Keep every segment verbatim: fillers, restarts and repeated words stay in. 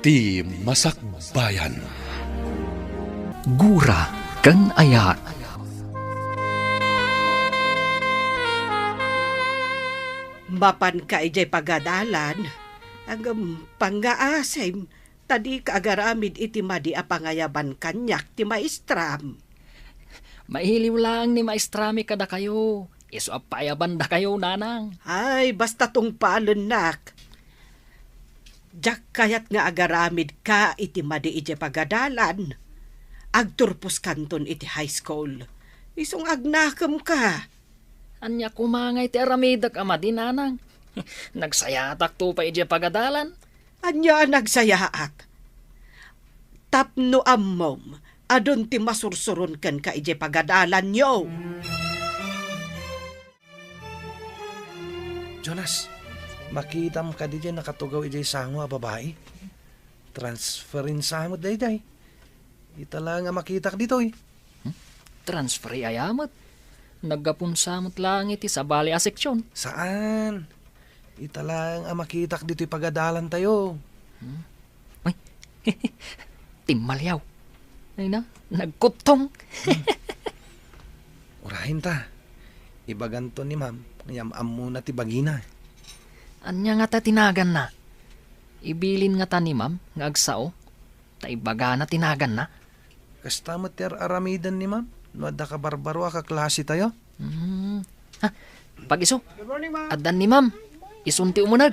Ti Masakbayan. Gura ken Ayat. Mapanka idiay pagadalan, agem, pangngaasim, ta dika agaramid iti madi a pangayaban kaniak ti maestram. Mailiw laeng ni maestrami kadakayo, isu a paayabandakayo, nanang. Ay, basta tungpalennak. Diak kayat nga agaramidka iti madi idiay pagadalan. Agturposkanton iti high school. Isu nga agnakemka. Ania koma ngay ti aramidek a madi, nanang? Nagsayaatakto pay idiay pagadalan. Ania a nagsayaat? Tapno ammom, adun ti masursuron kenka idiay pagadalanyo. Jonas, makitam kadi diay nakatugaw idiay sango a babai? Transferin sa met daydiay. Ita laeng a makitak ditoy. Hmm? Transferi aya met? Naggapon sa met laeng iti sabali a seksyon. Saan? Ita laeng a makitak ditoy pagadalantayo. Hmm? Ay, timmaliaw. Ay na, nagkuttong. Hmm. Urayen ta. Ibaganto ni ma'am nga yam-ammona ti bagina. Ania ngata ti naganna? Ibilin ngata ni ma'am nga agsao, ta ibagana ti naganna? Kasta met ti ar-aramiden ni ma'am no adda kabarbaro a kaklasetayo. Hmm. Ha, pag-isu. Good morning, ma'am. Addan ni ma'am. Isun ti umuneg.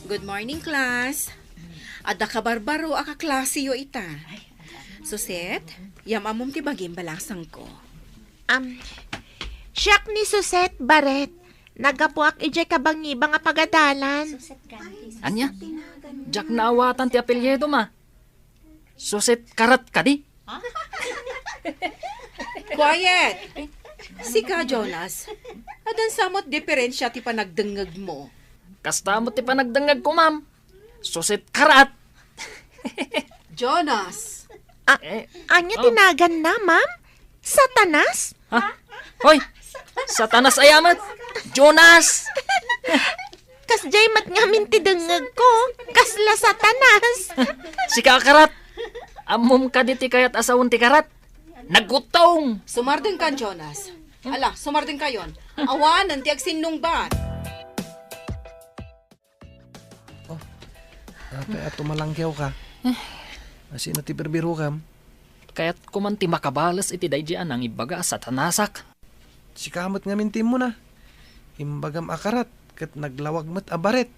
Good morning, class. Adda kabarbaro a kaklaseyo ita. Suset, yam-ammom ti bagim, balasangko. Am, siak ni Suset Baret. Naggapuak idiay kabangibang a pagadalan. Ania? Diak naawatan ti apelyedom a. Suset Karat kadi? Quiet! Sika, Jonas. Addan sa met diferensia ti panagdengngegmo. Kasta met ti panagdengngegko, ma'am. Suset Karat. Jonas. A-, Eh, ania ti naganna, ma'am? Satanas? Ha? Hoy! Satanas aya met! Jonas! Kasdiay met ngamin ti dengngegko. Kasla Satanas. Sika a Karat! Ammom kadi ti kayat a sawen ti Karat? Nagkuttong! Sumardengkan, Jonas. Ala, sumardengkayon. Awanen ti agsinnungbat. Oh, apay a tumalanggiawka? Eh. Asino ti birbirokam? Kayatko man ti makabales iti daydi a nangibaga a Satanasak. Sika met ngamin ti immuna. Imbagam a Karat, ket naglawag met a Baret.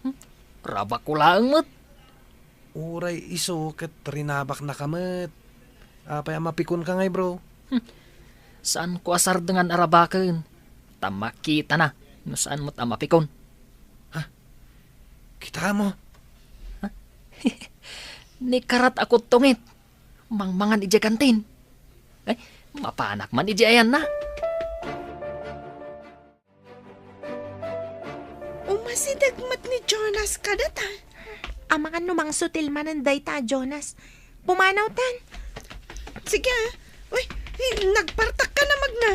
Hmm? Rabakko laeng met. Uray isu ket rinabaknaka met. Apay a mapikonka ngay, bro? Hmm. Saanko a sardengan a rabaken, ta makitana no saan met a mapikon. Ha? Kitaem? Ha? Ni Karat a kuttongit, mangmangan idiay kantin. Ay, mapanak man idiay ayanna. Umasideg met ni Jonas kadata. Amangan no mangsutil manen dayta a Jonas. Pumanawtan. Sige, ah. Uy, eh, nagpartakka na magna.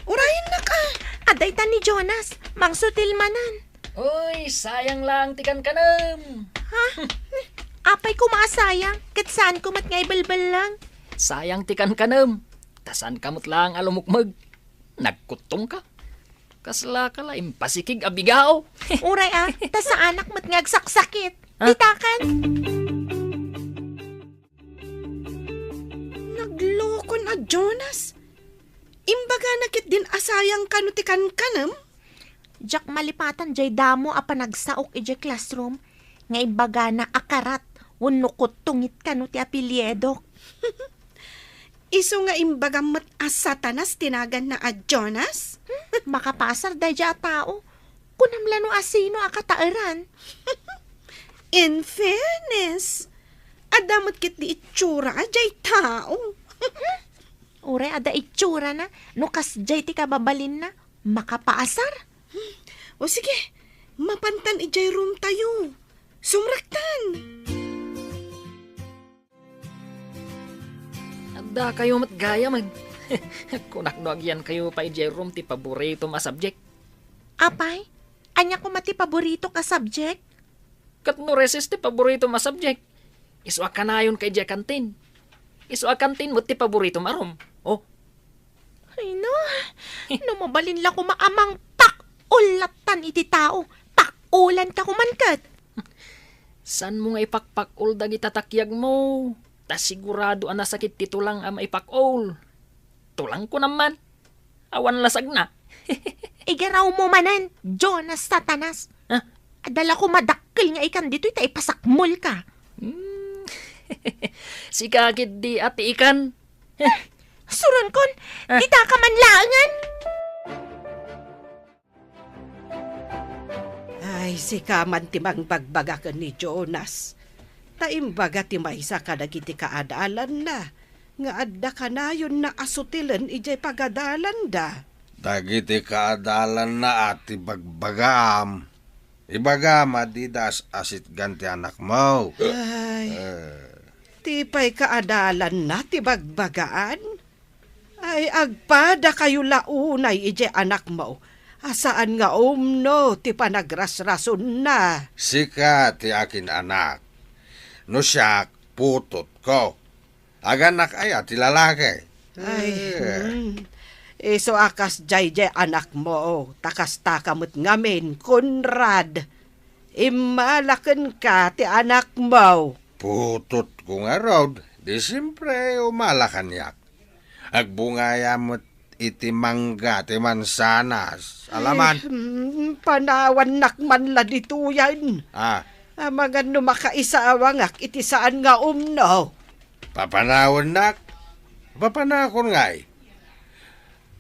Urayennak, ah. Adayta ni Jonas. Mangsutil manen. Uy, sayang lang ti kankanem. Ha? Apay koma a sayang? Ket saanko met nga ibelbellang. Sayang ti kankanem. Ta saanka met lang a lumukmeg. Nagkuttongka. Kaslaka la impasikig a bigao. Uray a, ta saanak met nga agsaksakit. Ha? Bitakan. Naglokon a Jonas. Imbagana ketdin a sayang kano ti kankanem? Diak malipatan jay damo a panagsaok idiay classroom nga imbagana a Karat wenno Kuttongit kano ti apelyedok. Isu nga imbagam met a Satanas ti naganna a Jonas? Hmm, makapasar daydiay a tao. Kunam la no asino a kataeran. In fairness, adda met ketdi itsura a jay tao. Uray adda itsurana, no kasjay ti kababalinna, makapaasar. O sige, mapantan idiay room tayo. Sumrektan. Addakayo met gayam. Kunak no agyankayo pay idiay room ti paboritom a subject. Apay, Ania koma ti paboritok a subject? Ket no recess ti paboritom a subject, isu a kanayon ka idiay kantin. Isu a kantin met ti paboritom a room. Oh. Ay na, no mabalin la koma a mangpak-ol lattan iti tao, pak-olan ka koman ket. Saan mo nga ipakpak-ol dagita takyag mo? Ta sigurado a nasakit ti tulang a maipak-ol. Tulang ko naman. Awan lasagna. Igaraw mo manen, Jonas Satanas. Ha? Adala ko madakkel nga ikan ditoy ta ipasakmol ka. Hmm. Sika ketdi a ti ikan. Surankon, Ah. dita ka man laengen. Ay, sika man ti mangbagbaga ken ni Jonas. Ta imbaga ti maysa kadagiti kaadalanna nga adda kanayonna a sutilen idiay pagadalanda. Dagiti kaadalanna a ti bagbagaam. Ibagam a dida as-asitgan ti anakmo. Ay, Eh. ti pay kaadalanna ti bagbagaan? Ay, agpadakayo la unay idiay anakmo a saan nga umno ti panagrasrasonna. Sika ti akin anak. No siak, putotko. Aganak aya ti lalaki? Ay, Eh. hmm. Isu a kasdiay diay anakmo, ta kastaka met ngamin, Conrad. Immalakenka ti anakmo. Putotko ngarud, di siempre umala kaniak. Agbungaya met iti mangga ti mansanas. Alaman. Eh, mm, panawannak man la ditoyen. Ah. Amangan no makaisawangak iti saan nga umno. Papanawannak? Papanakon ngay?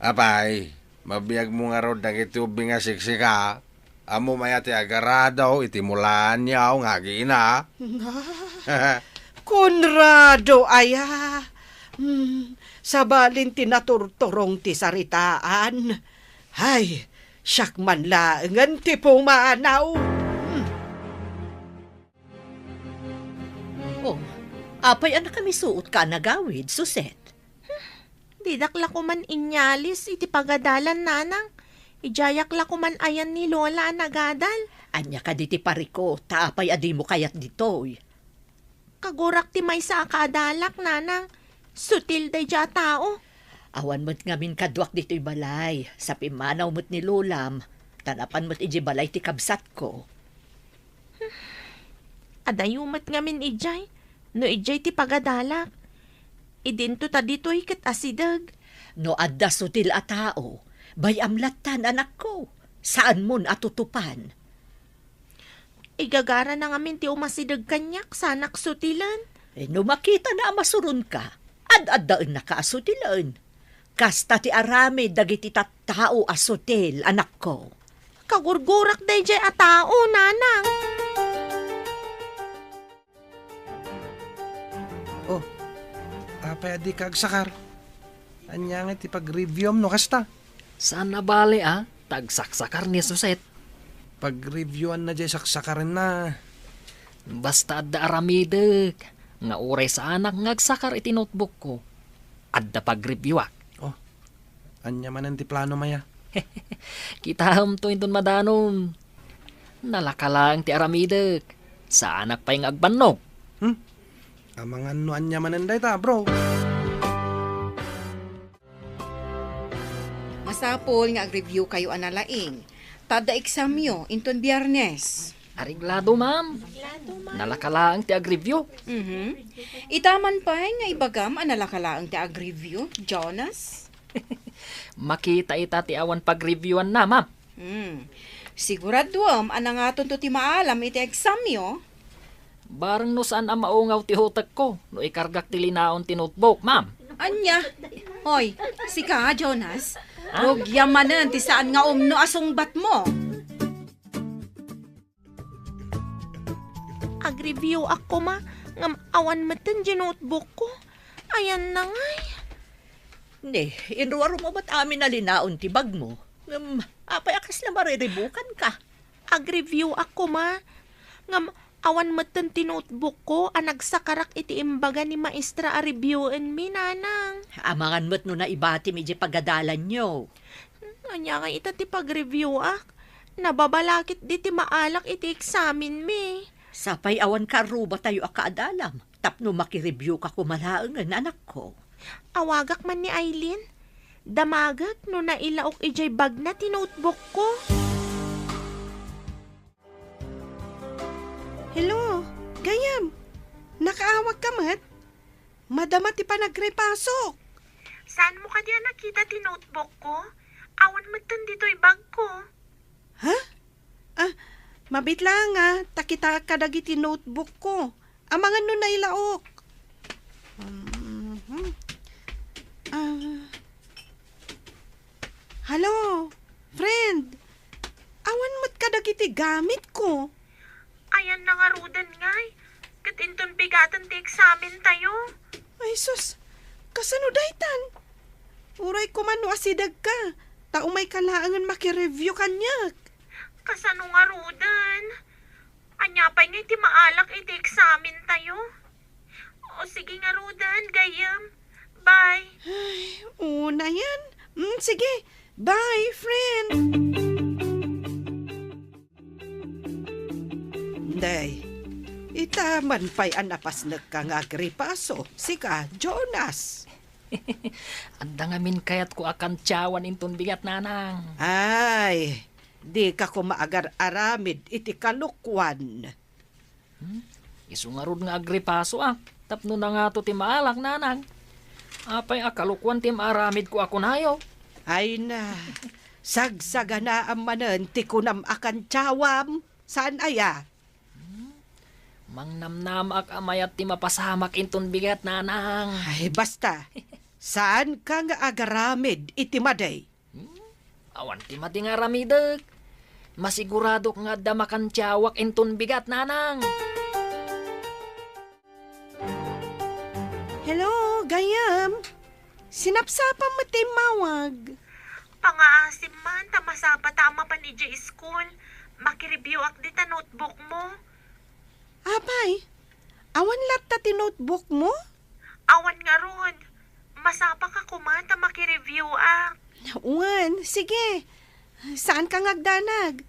Apay, mabiag mo ngarud dagiti ubing a siksika? Ammom aya ti agarado iti mulaanyo nga agina? Nga? Conrado aya? Hmm, sabalin ti naturturong ti saritaan. Hay, siak man laengen ti pumanaw. Hmm. Oh, apay a nakamisuotka a nagawid, Suset? Didak la koman inyalis iti pagadalan, nanang. Idiayak la koman ayan ni Lola a nagadal. Ania kadi ti pariko, ta apay a dimo kayat ditoy? Kagurak ti maysa a kaadalak, nanang. Sutil daydiay a tao. Awan met ngamin kaduak ditoy balay. Sa pimmanaw met ni Lolam, ta napan met idiay balay ti kabsatko. Adayo met ngamin idiay, no idiay ti pagadalak. Idinto ta ditoy ket asideg. No adda sutil a tao, bay-am lattan, anakko. Saanmon a tutupan. Igagarana ngamin ti umasideg kaniak, saanak sutilen. Eh, no makitana a masuronka, ad-addaennaka a sutilen. Kasta ti aramid dagiti tattao a sutil, anakko. Kagurgurak daydiay a tao, nanang. Oh, apay a dika agsakar? Ania ngay ti pag-reviewam no kasta? Saan a bale a, ta agsaksakar ni Suset. Pag-reviewanna diay saksakarenna. Basta adda aramidek, nga uray saanak nga agsakar iti notebookko, adda pag-reviewak. Oh, ania manen ti planom aya? Kitaemto inton madanon. Nalaka laeng ti aramidek. Saanak pay nga agbannog. Hmm? Amangan no ania manen dayta, bro. Masapul nga agreviewkayo a nalaing. Ta adda examyo inton Biyernes. Areglado, ma'am. Nalaka laeng ti agreview. Mhm. Ita man pay nga ibagam a nalaka laeng ti agreview, Jonas? Makita ita ti awan pagreviewanna, ma'am. Hmm. Siguraduem a nangatonto ti maalam iti examyo. Bareng no saan a maungaw ti utekko no ikargak ti linaon ti notebook, ma'am. Ania? Hoy, sika, Jonas? Ha? Rugiam manen ti saan nga umno a sungbatmo. Agreview-ak koma, ngem awan metten diay notebookko. Ayanna ngay. Ne, inruarummo met amin a linaon ti bagmo. Ngem, apay a kasla mariribukanka? Agreview-ak koma, ngem awan metten ti notebookko a nagsakarak iti imbaga ni maestra a reviewenmi, nanang. Amangan met no naibatim idiay pagadalanyo. Ania ngay ita ti pagreview-ak? Nababalakit di ti maalak iti eksamenmi. Sapay awan karrubatayo a kaadalam tapno makireviewka koma laengen, anakko. Awagak man ni Aileen. Damagek no nailaok idiay bagna ti notebookko. Hello, gayam. Nakaawagka met? Madama ti panagrepasok. Saanmo kadi a nakita ti notebookko? Awan metten ditoy bagko. Ha? Ah, mabiit laeng a, ta kitaek kadagiti notebookko. Amangan no nailaok. Mhm. Ah. Hello, friend. Awan met kadagiti gamitko. Ayanna ngaruden ngay, ket inton bigaten ti eksamentayo. Ay sus, kasano daytan? Uray koma no asidegka, ta umayka laengen makireview kaniak. Kasano ngaruden? Ania pay ngay ti maalak iti eksamentayo? O sige ngaruden, gayyem. Bye. Ay, una yan. Mm, sige. Bye, friend. Day, ita man pay a napasnekka nga agripaso, sika, Jonas. Adda ngamin kayatko a kantiawan inton bigat, nanang. Ay, dika koma agar-aramid iti kalokuan. Hmm? Isu ngarud nga agripaso a, tapno nangato ti maalak, nanang. Apay a kalokuan ti maaramidko a kunayo? Ay na, sagsaganaam manen ti kunam a kantiawam, saan aya? Hmm? Mangnamnamaak a mayat ti mapasamak inton bigat, nanang. Ay, basta, saanka nga agaramid iti madi. Hmm? Awan ti madi nga aramidek. Masiguradok nga adda makantiawak inton bigat, nanang. Hello, gayyem. Sinapsapam met ti immawag. Pangaasim man ta masapata a mapan idiay school. Makireviewak dita notebookmo. Apay, awan latta ti notebookmo? Awan ngarud. Masapaka koma ta makireviewak. Wen, sige. Saanka nga agdanag.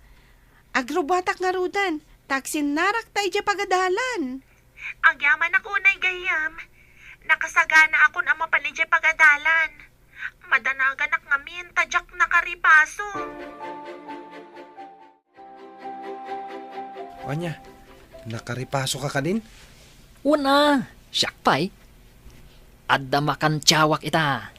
Agrubatak ngaruden, ta agsinnarakta idiay pagadalan. Agyamanak unay gayyem. Nakasaganaakon a mapan idiay pagadalan. Madanaganak ngamin ta diak nakaripaso. Ania, nakaripasoka kadin? Wen a, siak pay. Adda makantiawak ita.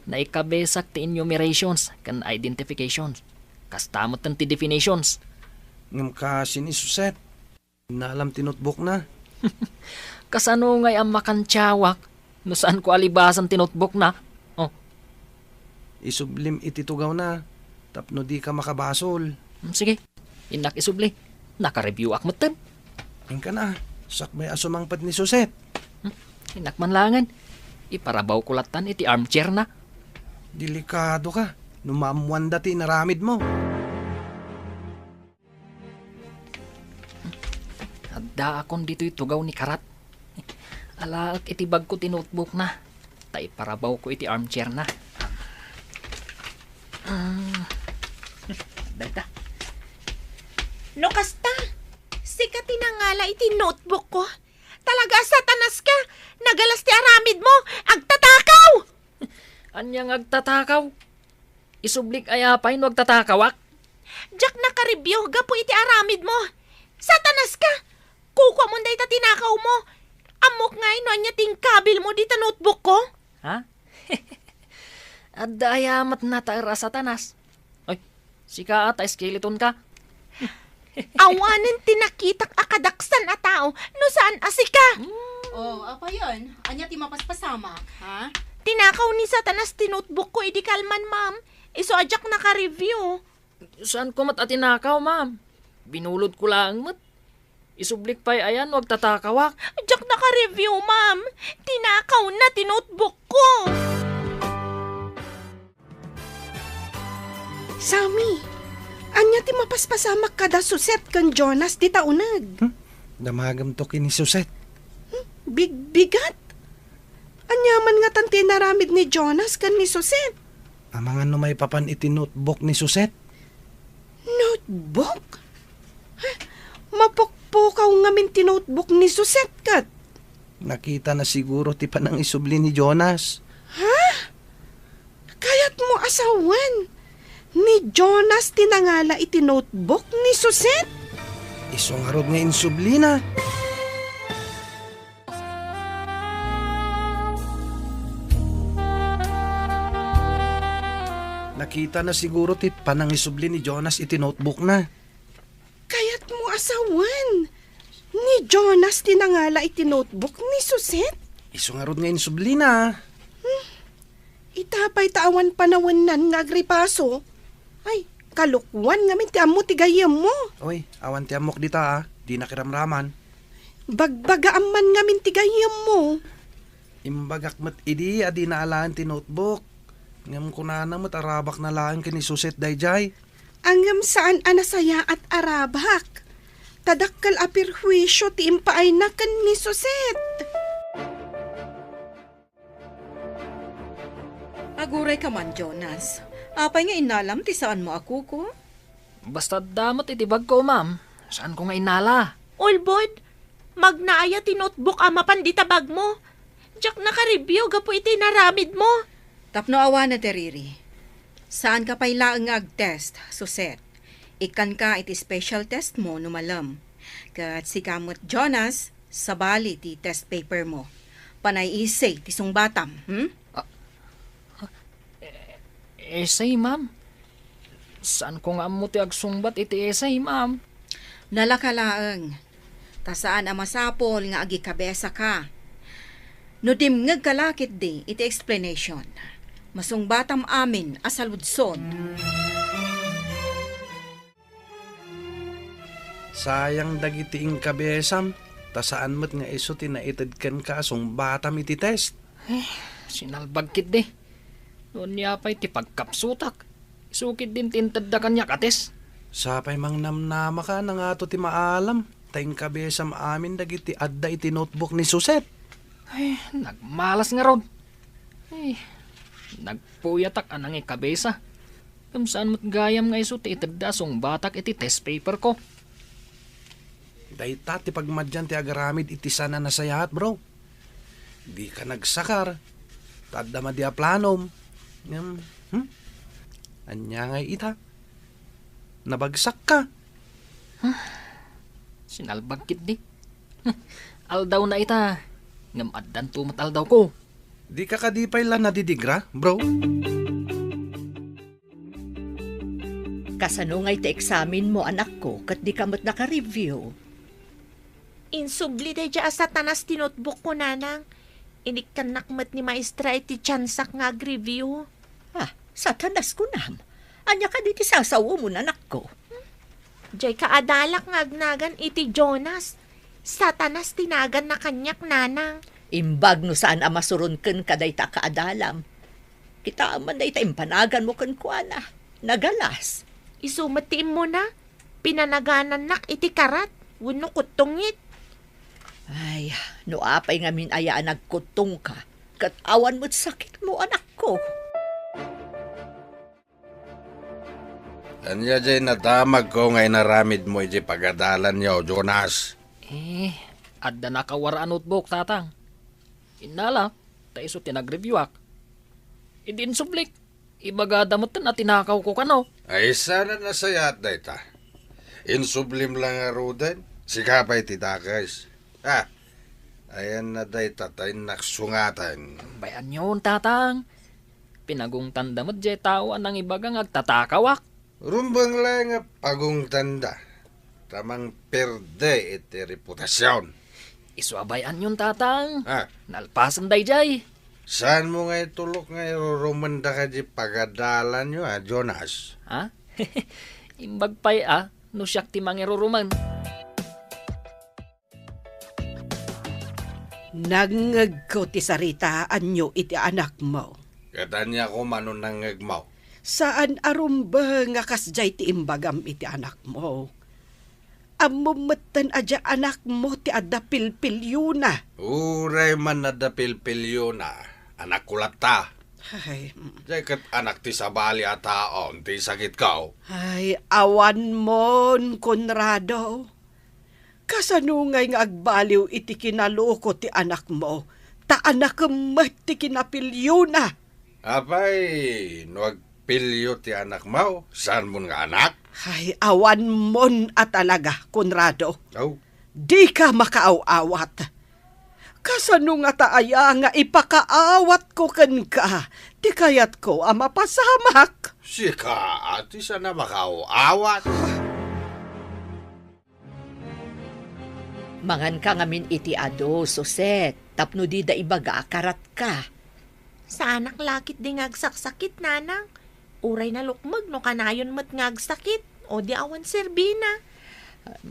Naikabesak ti enumerations ken identifications. Kasta met ti definitions. Ngem kas ni Suset, naalam ti notebookna. Kasano ngay a makantiawak no saanko a libasan ti notebookna? Oh. Isublim iti tugawna tapno dika makabasol. Hmm, sige. Innak isubli. Nakareviewak metten. Inka na, sakbay a sumangpet ni Suset. Hmm, innak man laengen. Iparabawko lattan iti armchairna. Delikadoka no maammoanda ti inaramidmo. Addaakon ditoy tugaw ni Karat. Alaek iti bagko ti notebookna, ta iparabawko iti armchairna. Ah. Dayta. No kasta, sika ti nangala iti notebookko. Talaga a Satanas ka! Nagalas ti aramidmo! Agtatakaw! Ania nga agtatakaw? Isublik aya pay no agtatakawak? Diak nakareviewak gapu iti aramidmo. Satanas ka! Kukuamon dayta tinakawmo. Ammok ngay no ania ti inkabilmo dita notebookko? Ha? Adda aya met nataer a Satanas? Ay, sika a ta skeleton ka. Awanen ti nakitak a kadaksan a tao no saan a sika. Oh, apayen? Ania ti mapaspasamak, ha? Tinakaw ni Satanas ti notebookko idi kalman, ma'am. Isu a diak naka-review. Saanko met a tinakaw, ma'am. Binulodko laeng met. Isublik pay aya no agtatakawak. Diak naka-review, ma'am. Tinakawna ti notebookko. Sammy, ania ti mapaspasamak kada Suset ken Jonas dita uneg? Hmm? Damagemto ken ni Suset. Hmm? Bigbigat? Ania man ngatan ti inaramid ni Jonas ken ni Suset? Amangan no maipapan iti notebook ni Suset? Notebook? Ha? Mapukpukaw ngamin ti notebook ni Suset ket. Nakitana siguro ti panangisubli ni Jonas. Ha? Kayatmo a sawen, ni Jonas ti nangala iti notebook ni Suset? Isu ngarud nga insublina. Nakitana siguro ti panangisubli ni Jonas iti notebookna. Kayatmo a sawen, ni Jonas ti nangala iti notebook ni Suset? Isu ngarud nga insublina. Ita pay ta awan panawennan nga agripaso. Ay, kalokuan ngamin ti ammo ti gayyemmo. Oy, awan ti ammok dita, a. Dina kiramraman. Bagbagaam man ngamin ti gayyemmo. Imbagak met idi a dina alaen ti notebook. Ngem kunana met a rabakna laeng ken ni Suset daydiay. Ngem saan a nasayaat a rabak. Ta dakkel a perhuisio ti impaayna ken ni Suset. Agurayka man, Jonas. Apay nga innalam ti saanmo a kuko? Basta adda met iti bagko, ma'am. Saanko nga innala. Ulbod, magna aya ti notebook a mapan dita bagmo? Diak naka-review gapu iti inaramidmo. Tapno awanen ti riri. Saanka pay laeng nga agtest, Suset. Ikkanka iti special test mo no malem. Ket sika met, Jonas, sabali ti test paper mo. Panay essay ti sungbatam, hmm? Ah, ah, e-, essay, ma'am? Saanko nga ammo ti agsungbat iti essay, ma'am. Nalaka laeng. Ta saan a masapul nga agikabesaka. No dimngegka la ketdi iti explanation, masungbatam amin a saludsod. Sayang dagiti inkabesam, ta saan met nga isu ti naited kenka a sungbatam iti test. Eh, sinalbag ketdi. No ania pay ti pagkapsutak, isu ketdin ti intedda kaniak a test. Sapay mangnamnamaka, nangato ti maalam, ta inkabesam amin dagiti adda iti notebook ni Suset. Ay, nagmalas ngarud. Ay, nagpuyatak a nangikabesa. Ngem saan met gayam nga isu ti itedda a sungbatak iti test paper ko. Dayta ti pagmadian ti agaramid iti saan a nasayaat, bro. Dika nagsakar, ta adda madi a planom. Ngem, hmm? Ania ngay ita? Nabagsakka. Sinalbag ketdi. Aldawna ita, ngem addanto met aldawko. Dika kadi pay la nadidigra, bro? Kasano ngay ti eksamenmo, anakko, ket dika met naka-review? Insubli daydiay a Satanas ti notebookko, nanang. Inikkannak met ni maestra iti tiansak nga ag-review. Ah, Satanas kunam? Ania kadi ti sasaom, anakko? Diay kaadalak nga agnagan iti Jonas. Satanas ti naganna kaniak, nanang. Imbag no saan a masuron kenka dayta a kaadalam. Kitaem man dayta impanaganmo kenkuana. Nagalas. Isu met ti immuna. Pinanaganannak iti karat wenno kuttongit. Ay, no apay ngamin aya a nagkuttongka, ket awan met sakitmo, anakko. Ania diay nadamagko nga inaramidmo iti pagadalanyo, Jonas? Eh, adda nakawar a notebook, Tatang. Innala, ta isu ti nag-reviewak. Idi insublik, ibagada metten a tinakawko kano. Ay, saan a nasayaat dayta? Insublim la ngaruden, sika pay ti dakes. Ah, ayanna dayta ta innak sungaten. Bay-anyon, Tatang. Pinagungtanda met diay tao a nangibaga nga agtatakawak. Rumbeng laeng a pagungtanda, ta mangperde iti reputasion. Isu a bay-anyon, Tatang. Ah. Nalpasen daydiay. Saanmo nga itulok nga irurumenda kadi pagadalanyo, a, Jonas? Ha? Imbag pay a, no siak ti mangirurumen. Nangngegko ti saritaanyo iti anakmo. Ket ania koma no nangngegmo? Saan a rumbeng nga kasdiay ti imbagam iti anakmo. Ammom metten a diay anakmo ti adda pilpiliona. Uray man adda pilpiliona, anakko latta. Ay, mm. Jay ket anak ti sabali a taon ti sakitko. Ay, awanmon, Conrado. Kasano ngay nga agbaliw iti kinaloko ti anakmo? Ta anakem met ti kinapiliona. Apay, no agpilio ti anakmo, saanmon nga anak? Ay, awanmon a talaga, Conrado. Aw. Dika makaaw-awat. Kasano ngata aya nga ipakaawatko kenka ti kayatko a mapasamak? Sika a ti saan a makaaw-awat. Manganka ngamin iti adu, Suset, tapno dida ibaga a karatka. Saanak la ketdi nga agsaksakit, nanang. Uray nalukmeg no kanayon met nga agsakit, o di awan serbina.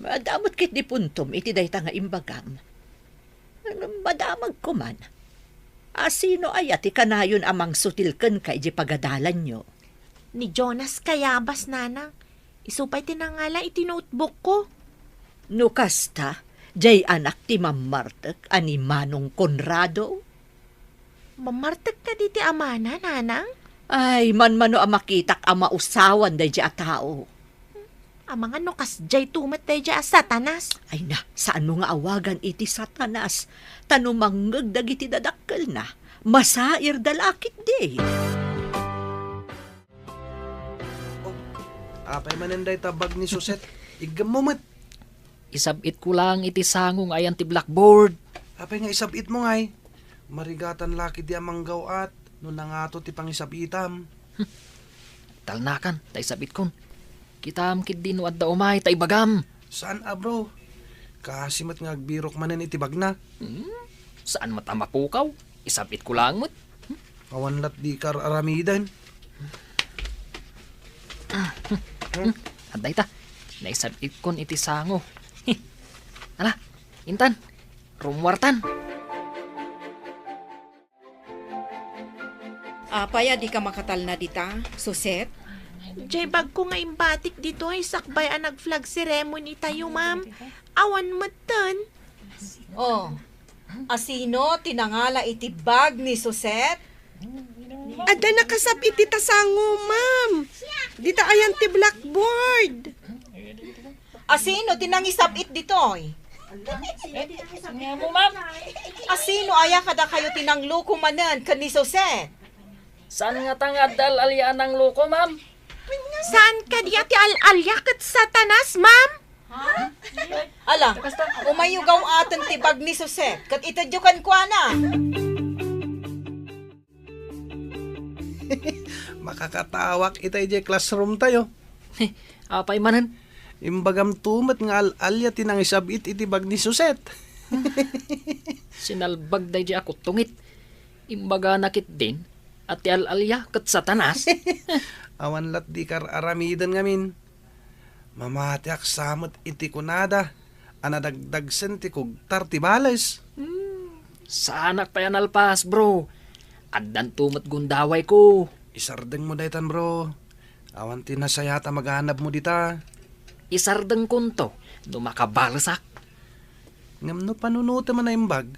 Adda met ketdi puntom iti dayta nga imbagam. Madamagko man. A, sino aya ti kanayon a mangsutil kenka idiay pagadalanyo? Ni Jonas Cayabas, nanang. Isu pay ti nangala iti notebookko. No kasta, jay anak ti mammartek a ni Manong Conrado? Mammartek kadi ti amana, nanang? Ay, manmano a makitak a mausawan daydiay a tao. Amangan no kasdiay to met daydiay a Satanas. Ay na, saanmo nga awagan iti Satanas, ta no mangngeg dagiti dadakkelna, masairda la ketdi. Oh, apay manen dayta bag ni Suset? Iggemmo met. Isab-itko laeng iti sango nga ayan ti blackboard. Apay nga isab-itmo ngay? Marigatan la ketdi a manggaw-at no nangato ti pangisab-itam. Talnakan, ta isab-itkon. Kitaem ketdi no adda umay ta ibagam. Saan a, bro? Kaasi met nga agbirok manen iti bagna. Hmm? Saan met a mapukaw? Isab-itko laeng met. Awan lat dika ar-aramiden. Adda ita. Naisab-itkon iti sango. Ala, intan. Rummuartan. Apay a dika makatalna dita, Suset? Jay bagko nga imbatik ditoy sakbay a nag-flag ceremony tayo, ma'am. Awan metten. Oh, asino ti nangala iti bag ni Suset? Adda nakasab-it dita sango, ma'am. Dita ayan ti blackboard. Asino ti nangisab-it ditoy? Nga mo, ma'am? Asino aya kadakayo ti nangloko manen ken ni Suset? Saan ngata nga adda al-alia a nangloko, ma'am? Saan kadi a ti al-alia ket Satanas, ma'am? Ala, umayyo gaw-aten ti bag ni Suset, ket itedyo kenkuana. Makakatawak ita idiay classroom tayo. Apay manen? Imbagam to met nga al-alia ti nangisab-it iti bag ni Suset. Sinalbag daydiay a kuttongit. Imbagana ketdin a ti al-alia ket Satanas. Awan lat dika ar-aramiden ngamin. Mamatiak sa met iti kunada a nadagdagsen ti kugtar ti bales. Hmm, saanak pay a nalpas, bro. Addanto met gundawayko. Isardengmo daytan, bro. Awan ti nasayaat a maganabmo dita. Isardengkonto no makabalesak. Ngem no panunotem a naimbag,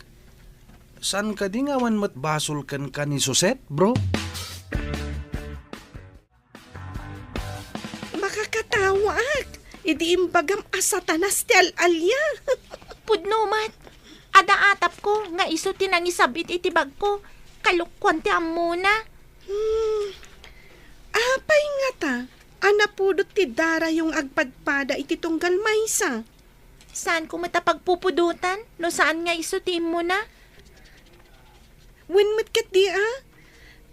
saan kadi nga awan met basol kenka ni Suset, bro? Makakatawaak idi imbagam a Satanas ti al-alia. Pudno met. Adda atapko nga isu ti nangisab-it iti bagko. Kalokuan ti ammona. Hmm. Apay ngata a napudot ti darayo nga agpadpada iti tunggal maysa? Saanko met a pagpupudotan no saan nga isu ti immuna? Wen met ketdi a?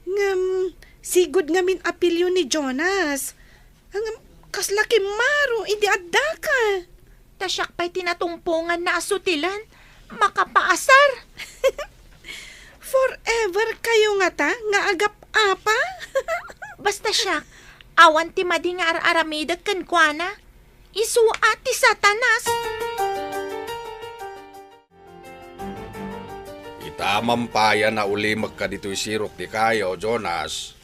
Ngem, sigud ngamin a pilio ni Jonas. Ngem, kasla kimmaro idi addaka. Ta siak pay ti natumponganna a sutilen, makapaasar. Forever kayo ngata nga agap-apa? Basta siak, awan ti madi nga ar-aramidek kenkuana. Isu a ti Satanas. Ita, mampayan a ulimek kaditoy sirok ti kayo, Jonas.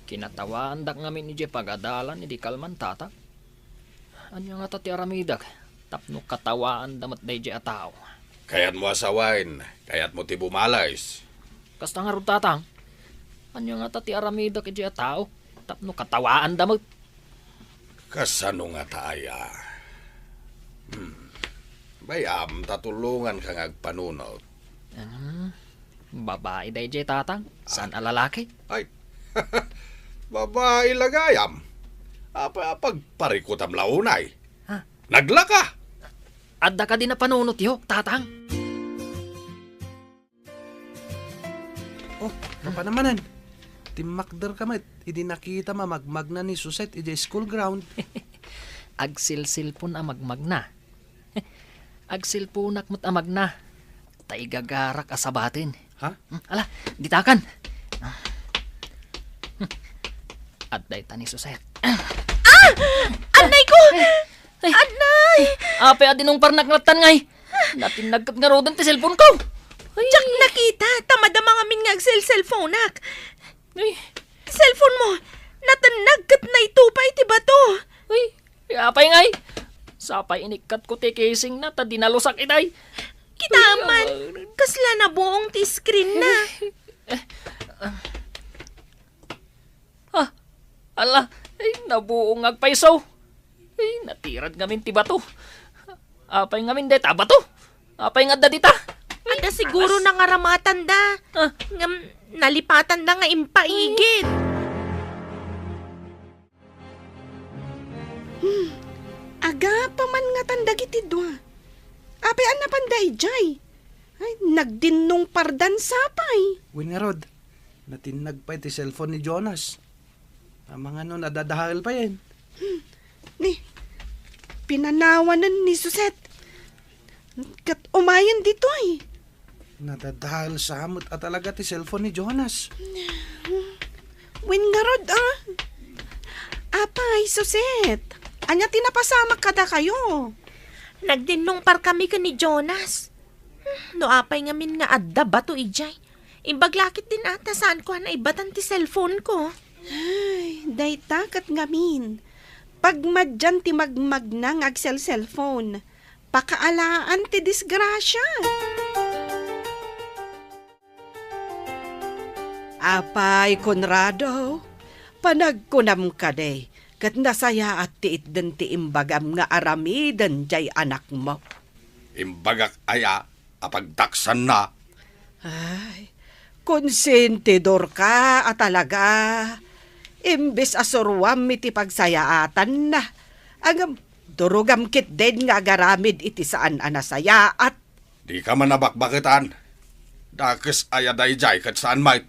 Kinatawaandak ngamin idiay pagadalan idi kalman, Tata. Ania ngata ti aramidek tapno katawaanda met daydiay a tao? Kayatmo a sawen, kayatmo ti bumalis. Kasta ngarud, Tatang. Ania ngata ti aramidek idiay a tao tapno katawaanda met? Kasano ngata aya? Hmm. Bay-am ta tulonganka nga agpanunot. Hmm. Babai daydiay, Tatang. Saan a lalaki? Ay, babai la gayam. Apay a pagparikutam la unay? Ha? Naglaka! Adda kadi napanunotyo, Tatang? Oh, mapanamanan. Timmakderka met idi nakitam a magmagna ni Suset idiay school ground. Agsilsilpon a magmagna. Agsilponak met a magna. Ta igagarak a sabaten. Ha? Hmm, ala, ditakan. Hmm. Adda ita ni Suset. Ah! Annay ko! Ay. Annay! Apay a dinungparnak ngarud, ngay? Natinnag ket ngaruden ti cellphone ko. Ay. Diak nakita, ta madama ngamin nga agselselphonak. Ay. Cellphone mo, natennag ket naitupa iti bato. Ay, apay ngay? Sapay inikkat ko ti casing na, ta dinalusak itay. Kita man, kasla nabuong ti screen na. Ah, ala, ay, nabuong nga agpayso. Ay, natirad ngamin ti bato. Apay ngamin dayta a bato? Apay nga adda dita? Adda siguro nangaramatanda. Ah. Ngem nalipatanda nga impaigid. Hmm. Agapa man ngatan dagiti dua. Apay a napanda idiay? Ay, nagdinnungpardan sapay. Wen ngarud, natinnag pay ti cellphone ni Jonas. Amangan no nadadael payen. Hmm. Ni, pinanawanen ni Suset. Ket umayen ditoy. Nadadael sa met a talaga ti cellphone ni Jonas. Wen ngarud, ah. Apay, Suset, ania ti napasamak kadakayo? Nagdinnungparkami ken ni Jonas. No apay ngamin nga adda bato idiay, imbag la ketdin a ta saanko a naibbatan ti cellphone ko. Ay, dayta ket ngamin. Pagmadian ti magmagna nga agselselpon. Pakaalaan ti disgrasia. Apay, Conrado, panagkunam kadi, ket nasayaat ti itden ti imbagam nga aramiden diay anakmo. Imbagak aya a pagdaksanna? Ay, konsentidorka a talaga. Imbes a suroam iti pagsayaatanna, ngem durogam ketdin nga agaramid iti saan a nasayaat. Dika man a bakbaketan. Dakes aya daydiay ket saan met?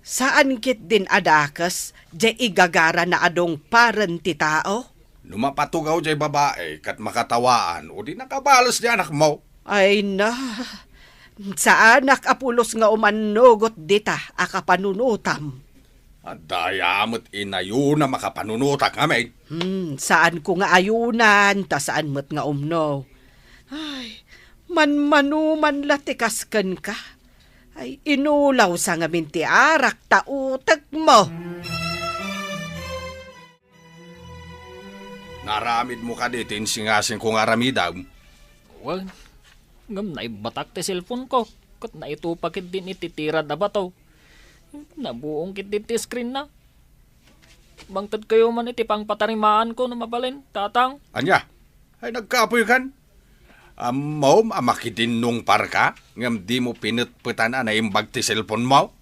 Saan ketdin a dakes diay igagara na a dungparen ti tao? No mapatugaw diay babai ket makatawaan, o di nakabales diay anakmo. Ay na, saanak a pulos nga umannugot dita a kapanunotam. Adda aya met inayonam a kapanunotak ngamin? Hmm, saanko nga ayonan, ta saan met nga umno. Ay, manmano man la ti kas kenka. Ay, inulawsa ngamin ti arak ta utekmo. Naaramidmo kadi ti insingasingko nga aramidem? Wen, ngem naibbatak ti cellphone ko, ket naitupa ketdin iti tirad a bato. Nabuong ketdin ti screen na. Mangtedkayo man iti pangpatarimaanko no mabalin, Tatang. Ania? Ay, nagkapoykan? Ammom a makidinnungparka, ngem dimo pinetpetan a naimbag ti cellphone mo?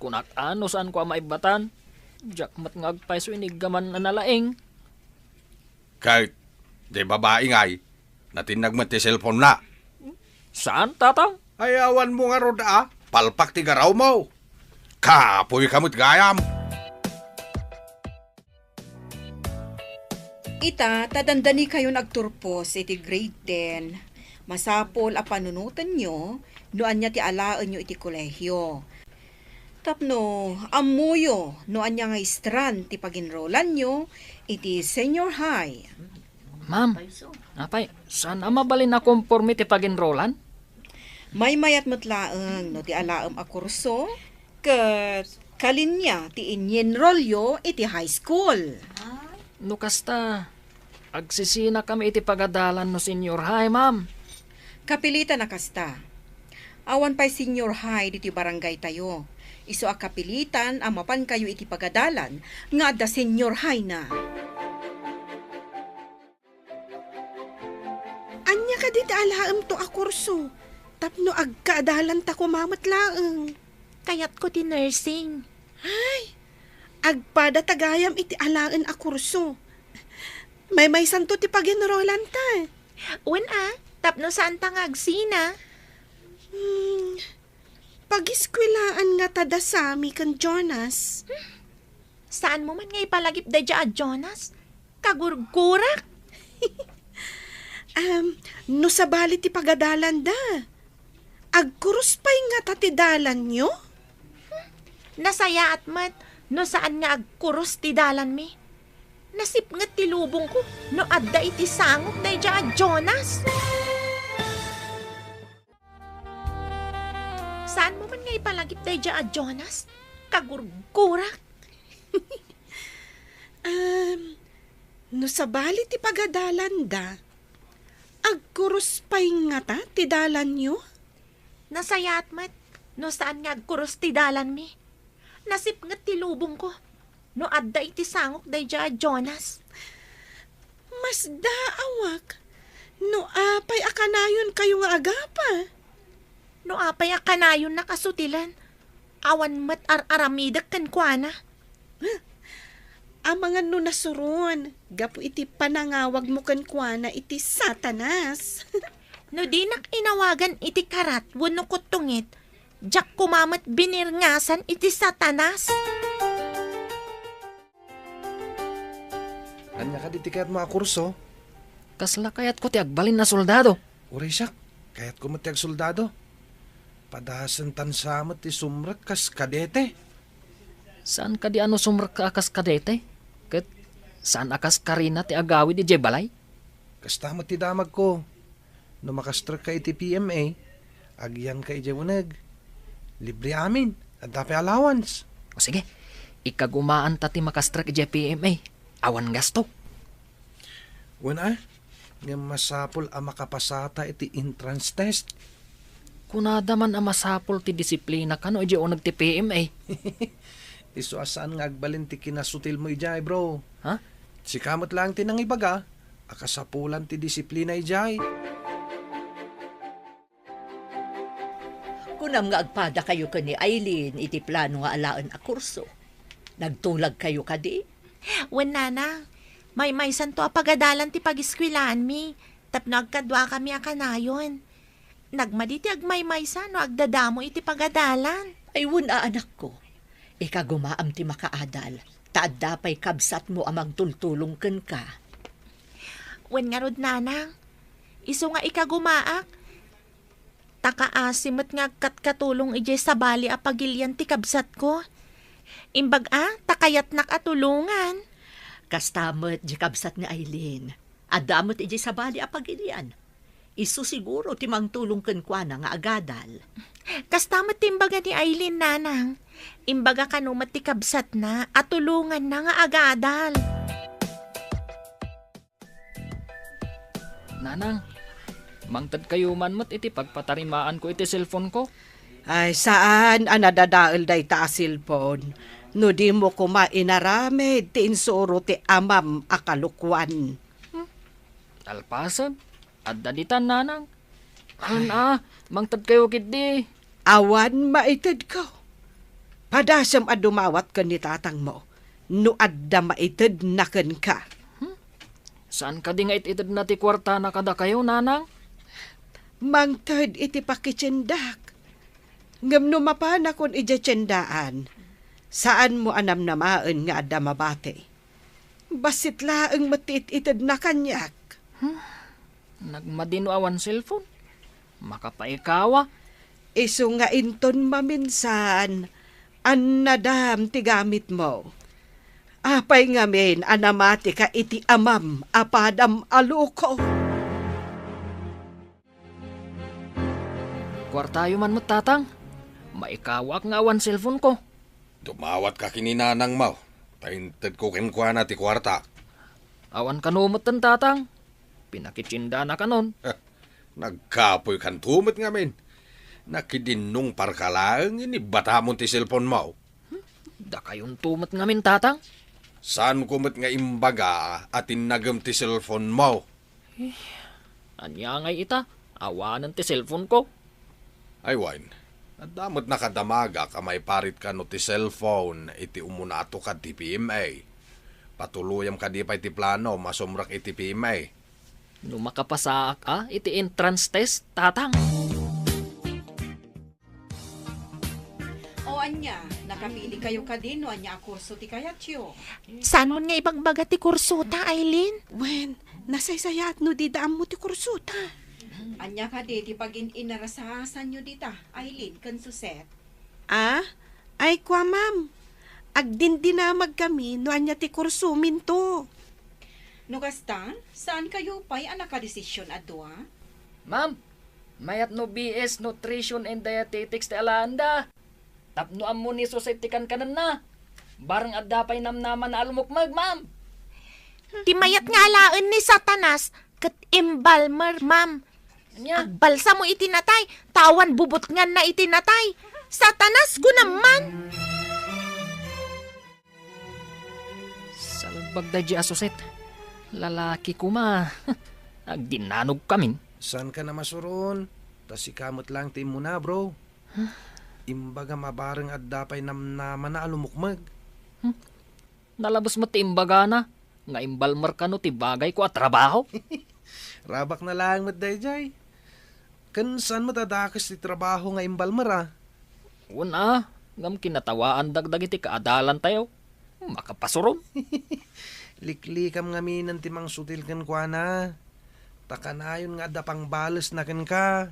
Kunak a no saanko a maibbatan. Diak met nga agpayso iniggaman a nalaing. Ket, diay babai ngay, natinnag met ti cellphone na. Saan, Tatang? Ay, awan mo ngarud a, palpak ti garaw mo. Kapoy ka met gayam. Ita, ta dandanikayon agturpos iti grade ten, masapul a panunotenyo no ania ti alaenyo iti kolehio. Tapno ammoyo no ania nga istran ti paginrolanyo iti senior high. Ma'am, apay, saan a mabalin a komporme ti paginrolan? Maymayat met laeng no ti alaem a kurso ket kalinya ti inyenrolyo iti high school. No kasta, agsisinakami iti pagadalan no senior high, ma'am. Kapilitan a kasta. Awan pay senior high ditoy barangaytayo. Isu a kapilitan a mapankayo iti pagadalan nga adda senior high na. Ania kadi ti alaemto a kurso? Tapno agkaadalan ta koma met laeng. Kayatko ti nursing. Ay, agpada ta gayam iti alaen a kurso. Maymaysanto ti pagenrolan ta. Wen a, tapno saan ta nga agsina. Hmm, pagiskuelaan ngata da Sammy ken Jonas. Saanmo man nga ipalagip daydiay a Jonas? Kagurgurak! Am, no sabali ti pagadalanda, agkurus pay ngata ti dalanyo? Nasayaat met no saan nga agkurus ti dalanmi. Nasipnget ti lubongko no adda iti sangok daydiay a Jonas. Saanmo man nga ipalagip daydiay a Jonas? Kagurgurak! Am, no sabali ti pagadalanda, agkurus pay ngata ti dalanyo? Nasayaat met no saan nga agkurus ti dalanmi. Nasipnget ti lubongko no adda iti sangok daydiay a Jonas. Masdaawak no apay a kanayonkayo nga agapa. No apay a kanayonnak a sutilen, awan met ar-aramidek kenkuana. Amangan no nasuron gapu iti panangawagmo kenkuana iti Satanas. No dinak inawagan iti karat wenno kuttongit, diak koma met binirngasan iti Satanas. Ania kadi ti kayatmo a kurso? Kasla kayatko ti agbalin a soldado. Uray siak, kayatko met ti agsoldado. Padasem tan sa met ti sumrek kas kadete. Saan kadi a no sumrekka a kas kadete? Ket saan a kas karina ti agawid idiay balay? Kasta met ti damagko. No makastrekka iti P M A, agyanka idiay uneg. Libre amin, adda pay allowance. O sige, ikagumaanta ti makastrek idiay P M A. Awan gasto. Wen a, ngem masapul a makapasata iti entrance test. Kunada man a masapul ti disiplina kano idiay uneg ti P M A. Isu a saan nga agbalin ti kinasutilmo idiay, bro. Ha? Sika met laeng ti nangibaga a kasapulan ti disiplina idiay. Kunam nga agpadakayo ken ni Aileen iti plano nga alaen a kurso. Nagtulagkayo kadi? Wen, Nanang. Maymaysanto a pagadalan ti pagiskuelaanmi tapno agkaduakami a kanayon. Nagmadi ti agmaymaysa no agdadamo iti pagadalan. Ay, wen a, anakko. Ikagumaam ti makaadal, ta adda pay kabsatmo a mangtultulong kenka. Wen ngarud, Nanang. Isu nga ikagumaak, ta kaasi met nga agkatkatulong idiay sabali a pagilian ti kabsatko. Imbag a, ta kayatnak a tulongan. Kasta met di kabsat ni Aileen. Adda met idiay sabali a pagilian. Isu siguro ti mangtulong kenkuana nga agadal. Kasta met ti imbaga ni Aileen, Nanang. Imbaga kano met ti kabsatna a tulonganna nga agadal. Nanang, mangtedkayo man met iti pagpatarimaanko iti cellphone-ko. Ay, saan a nadadael dayta a cellphone no dimo koma inaramid ti insuro ti amam a kalokuan. Hmm? Nalpasen, adda ditan, Nanang. Haan a, mangtedkayo ketdi. Awan maitedko. Padasem a dumawat ken ni tatangmo no adda maitedna kenka. Hmm? Saan kadi nga it-itedna ti kuartana kadakayo, Nanang? Mangted iti pakitiendak. Ngem no mapanakon idiay tiendaan, saanmo a namnamaen nga adda mabati. Bassit laeng met ti it-itedna kaniak. Hmm? Nagmadi no awan cellphone. Makapaikawa. Isu nga inton maminsan, annadam ti gamitmo. Apay ngamin a namatika iti amam a padam a loko? Kuartayo man met, Tatang. Maikawaak nga awan cellphone-ko. Dumawatka ken ni nanangmo, ta intedko kenkuana ti kuarta. Awan kano metten, Tatang. Pinakitiendana kanon. Nagkapoykanto met ngamin. Nakidinnong parka laeng, inibatamon ti cellphone mo. Dakayonto met ngamin, Tatang. Saanko met nga imbaga a tinnagem ti cellphone mo. Eh, ania ngay ita? Awanen ti cellphone ko. Ay wen, adda met nakadamagak a maiparit kano ti cellphone iti umunato kad ti P M A. Patuloyam kadi pay ti plano, masumrek iti P M A. No makapasaak a iti entrance test, Tatang. O ania, nakapili kayo kadi no ania a kurso ti kayatyo? Saan mo nga ibagbaga ti kurso ta, Aileen? Wen, nasaysayaat no dida ammo ti kurso ta. Ania kadi ti pagin-inarasasanyo dita, Aileen ken Suset? Ah? Ay, kua, ma'am. Agdindinamag kami no ania ti kursominto. No kasta, saan kayo pay a nakadesisyon a dua? Ma'am, mayat no B S Nutrition and Dietetics ti alaenda. Tapno ammo ni Suset ti kankanenna. Bareng adda pay namnamana a lumukmeg, ma'am. Ti mayat nga alaen ni Satanas ket embalmer, ma'am. Ania? Agbalsamo iti natay, ta awan bubutnganna iti natay. Satanas, kunam man. Salbag daydi a Suset. Lalaki koma. Agdinnanogkamin. Saanka a masuron? Ta sika met laeng ti immuna, bro. Imbagam a bareng adda pay namnamana a lumukmeg. Hmm. Nalabes met ti imbagana nga embalmer kano ti bagayko a trabaho. Rabakna laeng met daydiay. Ken saan met a dakes ti trabaho nga embalmer a? Wen a, ngem kinatawaandak dagiti kaadalantayo. Makapasurom. Liklikam ngaminen ti mangsutil kenkuana. Ta kanayon nga adda pangbalesna kenka.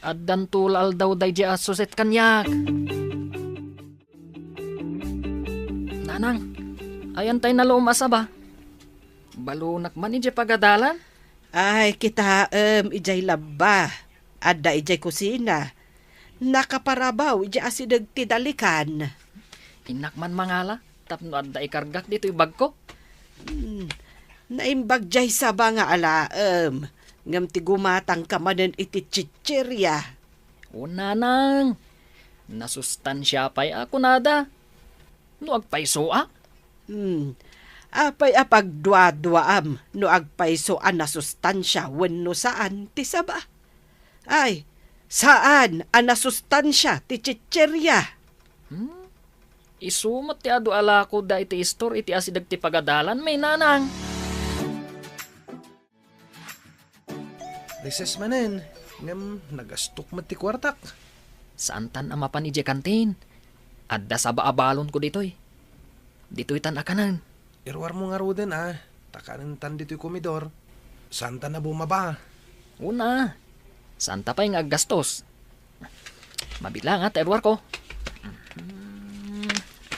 Addanto la aldaw daydi a Suset kaniak. Nanang, ayan tay nalom a saba? Balonak man idiay pagadalan? Ay, kitaem, idiay labba. Adda idiay kusina. Nakaparabaw idiay asideg ti dalikan. Innak man mangala, tapno adda ikargak ditoy bagko. Hmm, naimbag diay saba nga alaem, ngem ti gumatangka manen iti chicheria. O, nanang, nasustansia pay a kunada. No agpaysoak? Hmm. Apay a pagduaduaam no agpayso a nasustansia wenno saan ti saba? Ay, saan a nasustansia ti chicheria. Hmm? Isu met ti adu a lakoda iti istor iti asideg ti pagadalan, may nanang. Recess manen, ngem nagastok met ti kuartak. Saantan a mapan idiay kantin. Adda saba a balonko ditoy. Ditoytan a kanen. Iruarmo ngaruden a, ta kanentan ditoy komedor. Saantan a bumaba. Una, saanta pay nga aggastos. Mabilang, ah, ta iruarko.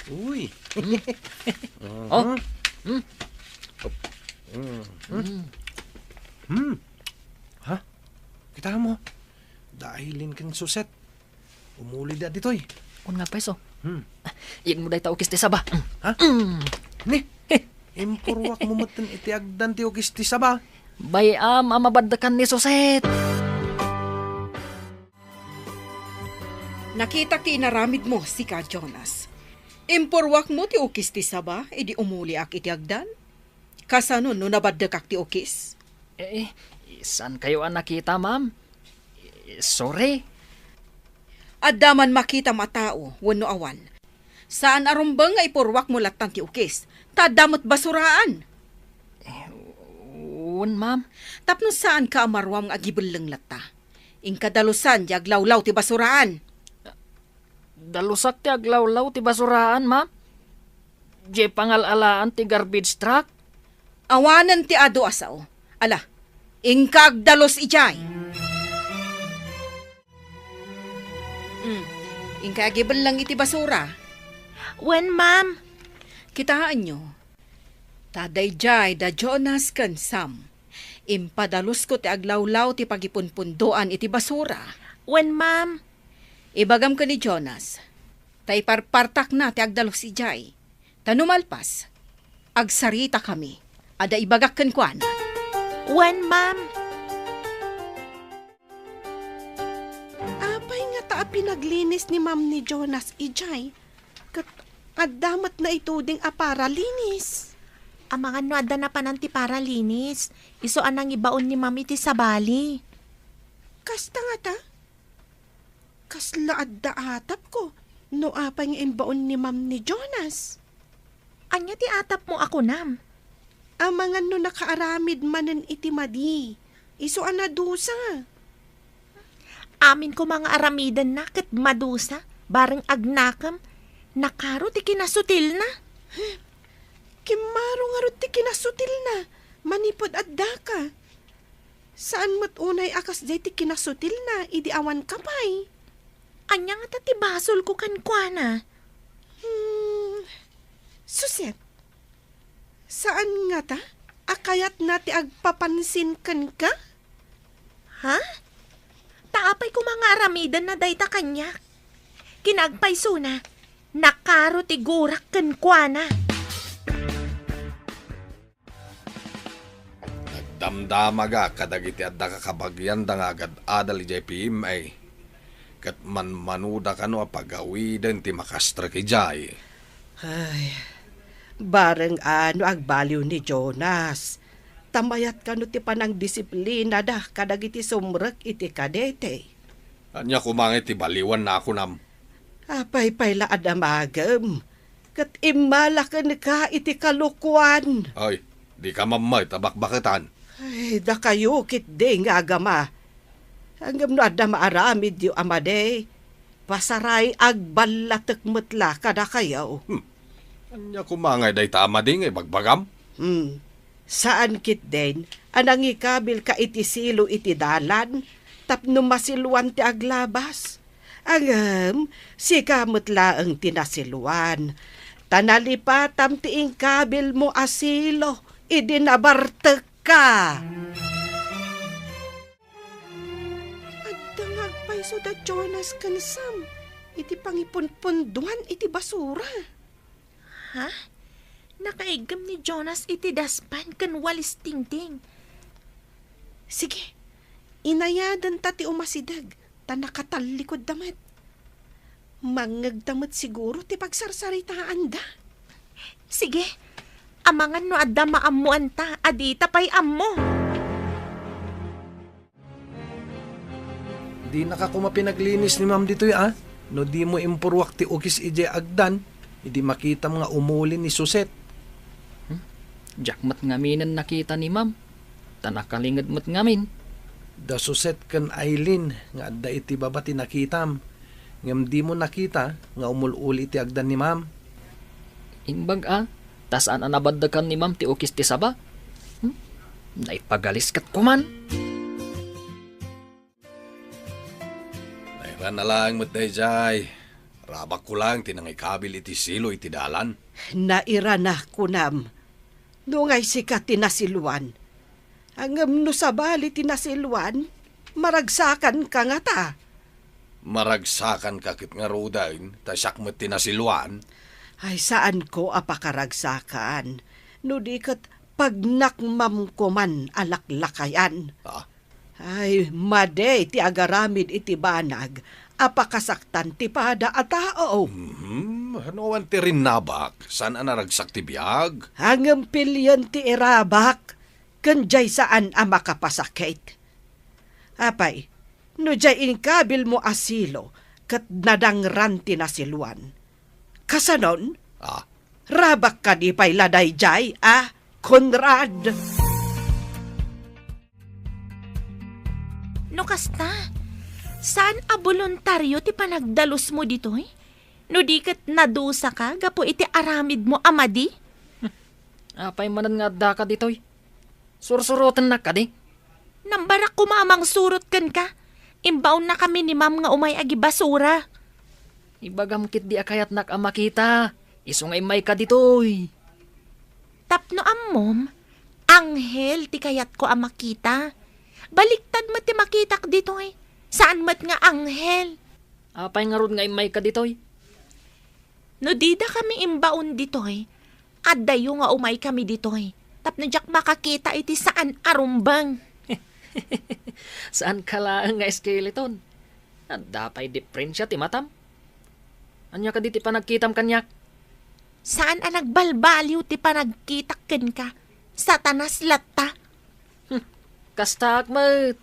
Uy. Hmm. Oh. Hmm. Hmm. Hmm. Hmm. Ha? Kita mo? Dahil ken Suset. Umuli da ditoy. Kun nga pweso. Hmm. Yen mo dayta ukis ti saba. Ha? Hmm. Ni? Impurwak mo metten iti agdan ti ukis ti saba. Bay-am a mabaddekan ni Suset. Nakitak ti inaramidmo, sika, Jonas. Impurwakmo ti ukis ti saba idi umuliak iti agdan? Kasano no nabaddekak ti ukis? Eh, saan kayo a nakita, ma'am? Eh, sorry. Adda man makitam a tao wenno awan. Saan a rumbeng nga ipurwakmo lattan ti ukis, ta adda met basuraan. Eh, wen, ma'am. Tapno saanka a maruam nga agibelleng latta, inka dalusan ti aglawlaw ti basuraan. Dalusak ti aglawlaw ti basuraan, ma'am. Diay pangal-alaan ti garbage truck. Awanen ti adu a sao. Ala, inka agdalus idiay. Mm. Inka agibelleng iti basura. Wen, ma'am. Kitaenyo. Ta daydiay da Jonas ken Sam. Impadalusko ti aglawlaw ti pagipunpundoan iti basura. Wen, ma'am. Ibagam ken ni Jonas, ta iparpartakna ti agdalus idiay. Ta no malpas, agsaritakami. Adda ibagak kenkuana. Wen, ma'am. a pinaglinis ni Ma'am ni Jonas idiay, ket adda met naituding a paralinis. Amangan no adda napanan ti paralinis, isu a nangibaon ni Ma'am iti sabali. Kasta ngata? Kasla adda atapko no apay nga imbaon ni Ma'am ni Jonas. Ania ti atapmo a kunam? Amangan no nakaaramid manen iti madi, isu a nadusa. Amin koma nga aramidenna ket madusa, bareng agnakem, nakaro ti kinasutilna. Kimmaro ngarud ti kinasutilna, manipud addaka. Saan met unay a kasdiay ti kinasutilna idi awanka pay. Ania ngata ti basolko kenkuana? Hmm, Suset, saan ngata a kayatna ti agpapansin kenka? Ha? Ta apay koma nga aramidenna dayta kaniak? Kinaagpaysona, nakaro ti gurak kenkuana. Nagdamdamagak kadagiti adda kakabagianda nga agad-adal idiay P M A, ket manmanoda kano a pagawiden ti makastrek idiay. Ay, bareng a no agbaliw ni Jonas, ta mayat kano ti panangdisiplinada kadagiti sumrek iti kadete. Ania koma ngay ti baliwanna a kunam? Apay pay la a damagem, ket immala kenka iti kalokuan. Ay, dika mammayt a bakbaketan. Ay, dakayo ketdi nga agama. Ngem no adda maaramidyo a madi, pasaray agballatek met la kadakayo. Hmm. Ania koma ngay dayta a madi nga ibagbagam? Hmm. Saan ketdin a nangikabilka iti silo iti dalan tapno masiluan ti aglabas? Ngem sika met laeng ti nasiluan, ta nalipatam ti inkabilmo a silo idi nabartekka. Adda nga agpayso da Jonas ken Sam iti pangipunpunduan iti basura. Ha? Nakaiggem ni Jonas iti daspan ken walis tingting. Sige, inayadenta ti umasideg ta nakatallikudda met. Mangngegda met siguro ti pagsarsaritaanda. Sige, amangan no adda maammoanta a dita pay ammo. Dinaka koma pinaglinis ni Ma'am ditoy, a? No dimo impurruak ti ukis idiay agdan, idi makitam nga umuli ni Suset. Hmm? Diak met ngaminen nakita ni Ma'am, ta nakalinged met ngamin. Da Suset ken Aileen nga adda iti baba ti nakitam, ngem dimo nakita nga umul-uli iti agdan ni Ma'am. Imbag a, ta saan a nabaddekan ni Ma'am ti ukis ti saba? Hmm? Naipagalisket koman. Nairana laeng met daydiay. Rabakko laeng ti nangikabil iti silo iti dalan. Nairana, kunam. No ngay sika ti nasiluan. Ngem no sabali ti nasiluan, maragsakanka ngata. Maragsakanka ket ngaruden, ta siak met ti nasiluan. Ay, saanko a pakaragsakan. No di ket pagnakmamko man a laklakayan. Ah, Ay, madi ti agaramid iti banag a pakasaktan ti pada a tao. Mhm. No awan ti rinnabak, saan a naragsak ti biag? Ngem pilien ti irabak, ken diay saan a makapasakit. Apay, no diay inkabilmo a silo ket nadangran ti nasiluan, kasanon? Ah. Rabak kadi pay la daydiay, a, Conrad? No kasta, saan a boluntario ti panagdalusmo ditoy? No di ket nadusaka gapu iti aramidmo a madi? Apay manen nga addaka ditoy? Sursurotennak kadi? Nambarak koma a mangsurot kenka. Imbaonnakami ni Ma'am nga umay agibasura. Ibagam ketdi a kayatnak a makita. Isu nga immayka ditoy. Tapno ammom, anghel ti kayatko a makita. Baliktad met ti makitak ditoy. Saan met nga anghel. Apay ngarud nga immayka ditoy? No didakami imbaon ditoy, addayo nga umaykami ditoy, tapno diak makakita iti saan a rumbeng. Saanka laeng nga skeleton. Adda pay diferensia ti matam? Ania kadi ti panagkitam kaniak? Saan a nagbalbaliw ti panagkitak kenka. Satanas latta. Hmm, kastaak met.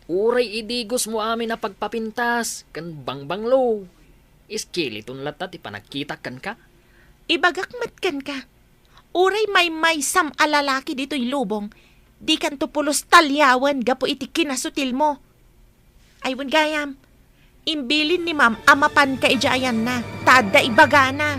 Uray idigos mo amin a pagpapintas ken bangbanglo. Skeleton latta ti panagkitak kenka. Ibagak met kenka, uray maymaysam a lalaki ditoy lubong, dikanto pulos taliawen gapu iti kinasutilmo. Ay, wen gayam, imbilin ni ma'am a mapanka idiay ayanna, ta adda ibagana.